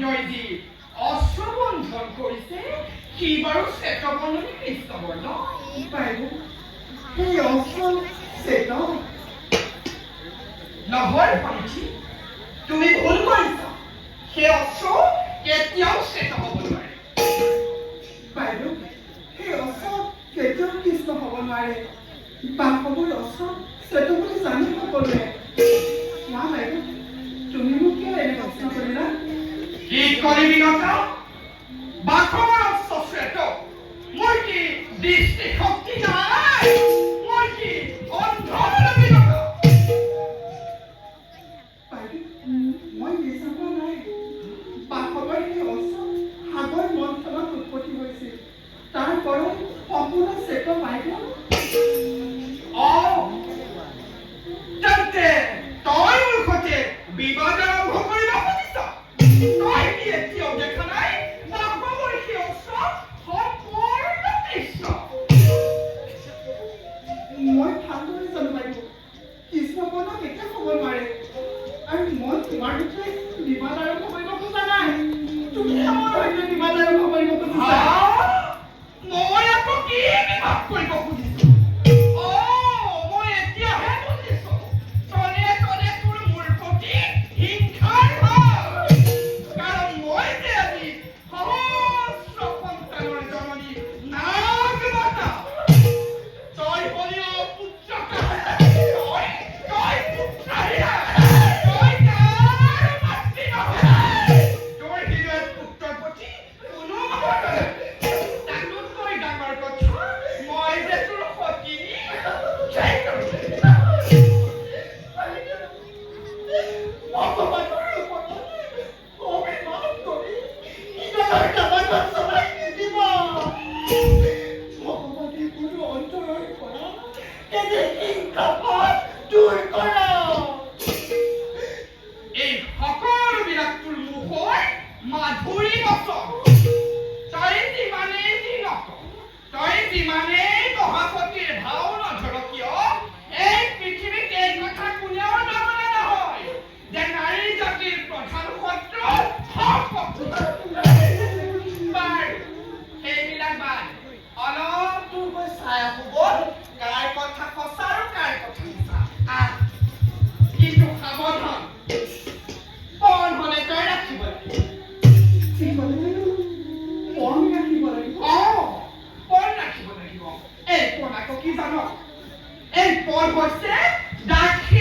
ইন্দ্ৰই যি অশ্ববন্ধন কৰিছে, সি বাৰু শ্বেতবৰ্ণ নে কৃষ্ণবৰ্ণ? বাইদেউ, সেই অশ্ব শ্বেত। নহয় ভণ্টি, তুমি ভুল কৰিছা। সেই অশ্ব কেতিয়াও শ্বেত হ'ব নোৱাৰে। বাইদেউ, সেই অশ্ব কেতিয়াও কৃষ্ণ হ'ব নোৱাৰে। বাসৱৰ অশ্ব শ্বেত বুলি জানে সকলোৱে। না বাইদেউ, তুমি মোক কিয় এনে প্ৰশ্ন কৰিলা? কি কৰিবি নতা? বাসৱৰ অশ্ব শ্বেত। মোৰ কি দৃষ্টি শক্তি নাই? মই কি অন্ধ বিনতা? বাইদেউ, মই মিছা কোৱা নাই। বাসৱৰ সেই অশ্ব সাগৰ মন্থনত উৎপত্তি হৈছিল। তাৰ পৰাই সম্পূৰ্ণ শ্বেত বাইদেউ। অ, তেন্তে তই মোৰ সৈতে বিবাদ আৰম্ভ কৰিব খুজিছ? তই কি এতিয়াও দেখা নাই বাসৱৰ সেই অশ্ব সম্পূৰ্ণ কৃষ্ণ? মই ভালদৰে জানো বাইদেউ, কৃষ্ণবৰ্ণ কেতিয়াও হ'ব নোৱাৰে। আৰু মই তোমাৰ সৈতে বিবাদ আৰম্ভ কৰিব খোজা নাই। তুমিহে মোৰ সৈতে বিবাদ আৰম্ভ কৰিব খুজিছা। হা? মই আকৌ কি বিবাদ কৰিব খুজিছো? অ, মই এতিয়াহে বুজিছো। তলে তলে তোৰ মোৰ প্ৰতি হিংসাৰ ভাৱ। কাৰণ মই যে আজি সহস্ৰ সন্তানৰ জননী নাগমাতা, তই হলি অপুত্ৰকা। তই পুত্ৰহীনা। তই কাৰ মাতৃ নহয়। তোৰ হৃদয়ত পুত্ৰৰ প্ৰতি কোনো মমতা নাই। তাতোতকৈ ডাঙৰ কথা, মই যে তোৰ সতিনী সেইটো। বাইদেউ, ভগৱানৰ ওপৰত অভিমান কৰি হৃদয়ৰ দাবানল জ্বলাই নিদিবা। ভগৱানে মোৰ অন্তৰৰ পৰা তেনে হিংসা ভাৱ দূৰ কৰা। এই সকলোবিলাক তোৰ মুখৰ মাধুৰী বচন। তই যিমানেই যি নক, তই যিমানেই মহাসতীৰ ভাও নধৰ কিয়, এই পৃথিৱীত এই কথা কোনেও নজনা নহয় যে নাৰী জাতিৰ প্ৰধান শত্ৰু সম্পত্তি। বাৰু, সেইবিলাক বাদ, অলপ দূৰ গৈ চাই আহো ব'ল, কাৰ কথা সঁচা আৰু কাৰ কথা মিছা। আহ, কিন্তু সাৱধান, পণ হলে তই ৰাখিব লাগিব। কি ক'লে বাইদেউ? পণ ৰাখিব লাগিব? অ, পণ ৰাখিব লাগিব। এই পণ আকৌ কি জান? এই পণ হৈছে দাক্ষিণাত্য।